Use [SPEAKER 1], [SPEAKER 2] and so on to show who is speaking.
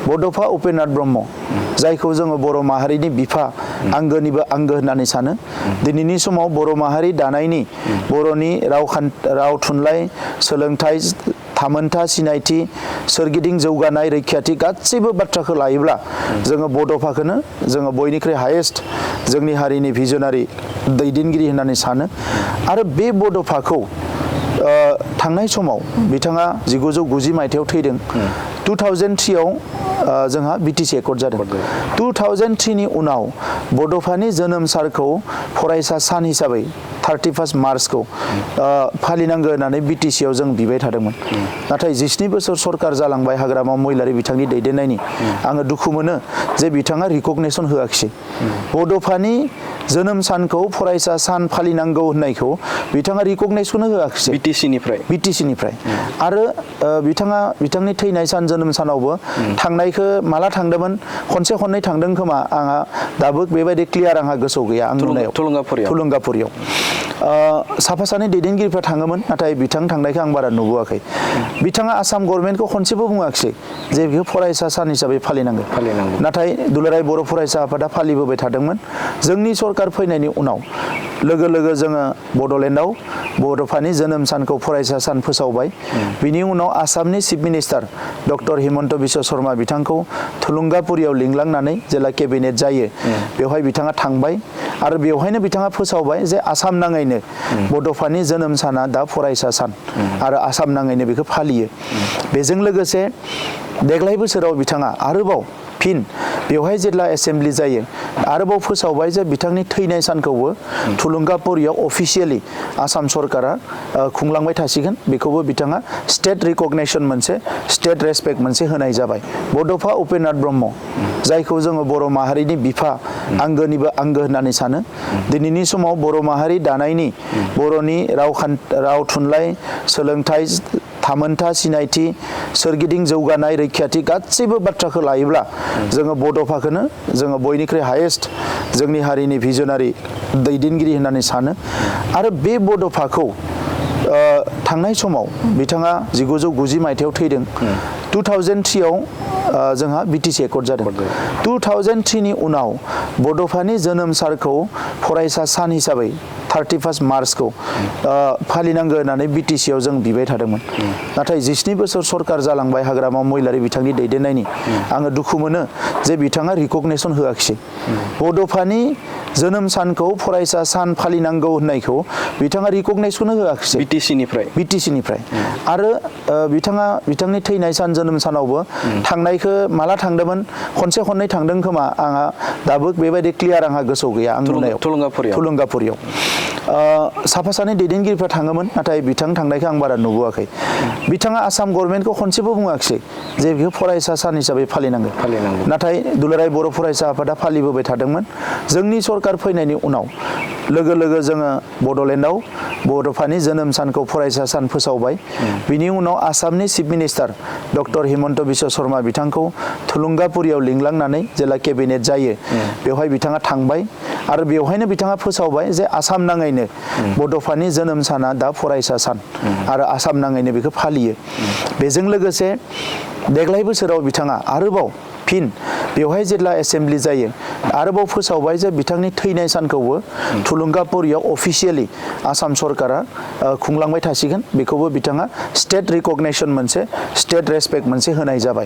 [SPEAKER 1] बड'फा उपेन्द्रनाथ ब्रह्म जायखौ जोङो बर' माहारिनि बिफा आंगोनिबो आंगो होननानै सानो दिनैनि समाव बर' माहारि दानायनि बर'नि राव थुनलाइ सोलोंथाइ थामोनथा सिनायथि सोरगिदिं जौगानाय रैखाथि गासैबो बाथ्राखौ लायोब्ला जोङो बड'फाखौनो जोङो बयनिख्रुइ हायेस्ट जोंनि हारिनि भिजनारि दैदेनगिरि होननानै सानो आरो बे बड'फाखौ थांनाय समाव बिथाङा 1990 मायथाइयाव थैदों 2003आव जोंहा बिटिसि एकर्ड जादों 2003 नि उनाव बड'फानि जोनोम सानखौ फरायसा सान हिसाबै 31 मार्चखौ फालिनांगौ होननानै बिटिसिआव जों बिबाय थादोंमोन नाथाय 17 बोसोर सरकार जालांबाय हाग्रामा महिलारि बिथांनि दैदेननायनि आङो दुखु मोनो जे बिथाङा रिकगनेसन होआखिसै बड'फानि जोनोम सानखौ फरायसा सान फालिनांगौ होननायखौ बिथाङा रिकगनेसन होआखिसै बिटिसिनिफ्राय आरो बिथाङा बिथांनि थैनाय सान जोनोम सानावबो थांनायखौ माला थांदोंमोन खनसे खननै थांदों खोमा आंहा दाबो बेबायदि क्लियार आंहा गोसोआव गैया आं नुनायाव थुलुंगापुरियाव साफा सानै दैदेनगिरिफ्रा थाङोमोन नाथाय बिथां थांनायखौ आं बारा नुबोआखै बिथाङा आसाम गभर्नमेन्टखौ खनसेबो बुङाखिसै जे बेखौ फरायसा सान हिसाबै फालिनांगौ नाथाय दुलाराय बर' फरायसा आफादा फालिबोबाय थादोंमोन जोंनि सरकार फैनायनि उनाव लोगो लोगो जोङो बड'लेण्डआव बड'फानि जोनोम सानखौ फरायसा सान फोसावबाय बिनि उनाव आसामनि chief minister doctor Himanta Biswa Sharma बिथांखौ थुलुंगापुरियाव लिंलांनानै जेला केबिनेट जायो बेवहाय बिथाङा थांबाय आरो बेवहायनो बिथाङा फोसावबाय जे आसाम नाङैनो बड'फानि जोनोम साना दा फरायसा सान आरो आसाम नाङैनो बेखौ फालियो बेजों लोगोसे देग्लाय बोसोराव बिथाङा आरोबाव फिन बेवहाय जेब्ला एसेम्बलि जायो आरोबाव फोसावबाय जे बिथांनि थैनाय सानखौबो थुलुंगापुरियाव अफिसियेलि आसाम सरकारा खुंलांबाय थासिगोन बेखौबो बिथाङा स्टेट रिकगनेसन मोनसे स्टेट रेसपेक्ट मोनसे होनाय जाबाय बड'फा उपेन्द्रनाथ ब्रह्म जायखौ जोङो बर' माहारिनि बिफा आंगोनिबो आंगो होननानै सानो दिनैनि समाव बर' माहारि दानायनि बर'नि राव थुनलाइ सोलोंथाइ थामोनथा सिनायथि सोरगिदिं जौगानाय रैखाथि गासैबो बाथ्राखौ लायोब्ला जोङो बड'फाखौनो जोङो बयनिख्रुइ हायेस्ट जोंनि हारिनि भिजनारि दैदेनगिरि होननानै सानो आरो बे बड'फाखौ थांनाय समाव बिथाङा 1990 मायथाइयाव थैदों 2003आव जोंहा बिटिसि एकर्ड जादों 2003 नि उनाव बड'फानि जोनोम सानखौ फरायसा सान हिसाबै 31 मार्चखौ फालिनांगौ होननानै बिटिसिआव जों बिबाय थादोंमोन नाथाय 17 बोसोर सरकार जालांबाय हाग्रामा महिलारि बिथांनि दैदेननायनि आङो दुखु मोनो जे बिथाङा रिकगनेसन होआखिसै बड'फानि जोनोम सानखौ फरायसा सान फालिनांगौ होननायखौ बिथाङा रिकगनेसन होआखिसै बिटिसिनिफ्राय आरो बिथाङा बिथांनि थैनाय सान जोनोम सानावबो थांनायखौ माला थांदोंमोन खनसे खननै थांदों खोमा आंहा दाबो बेबायदि क्लियार आंहा गोसोआव गैया आं नुनायाव थुलुंगापुरियाव साफा सानै दैदेनगिरिफ्रा थाङोमोन नाथाय बिथां थांनायखौ आं बारा नुबोआखै बिथाङा आसाम गभर्नमेन्टखौ खनसेबो बुङाखिसै जे बेखौ फरायसा सान हिसाबै फालिनांगौ नाथाय दुलाराय बर' फरायसा आफादा फालिबोबाय थादोंमोन जोंनि सरकार फैनायनि उनाव लोगो लोगो जोङो बड'लेण्डआव बड'फानि जोनोम सानखौ फरायसा सान फोसावबाय बिनि उनाव आसामनि chief minister doctor Himanta Biswa Sharma बिथांखौ थुलुंगापुरियाव लिंलांनानै जेला केबिनेट जायो बेवहाय बिथाङा थांबाय आरो बेवहायनो बिथाङा फोसावबाय जे आसाम नाङैनो बड'फानि जोनोम साना दा फरायसा सान आरो आसाम नाङैनो बेखौ फालियो बेजों लोगोसे देग्लाय बोसोराव बिथाङा आरोबाव फिन बेवहाय जेब्ला एसेम्बलि जायो आरोबाव फोसावबाय जे बिथांनि थैनाय सानखौबो थुलुंगापुरियाव अफिसियेलि आसाम सरकारा खुंलांबाय थासिगोन बेखौबो बिथाङा स्टेट रिकगनेसन मोनसे स्टेट रेसपेक्ट मोनसे होनाय जाबाय।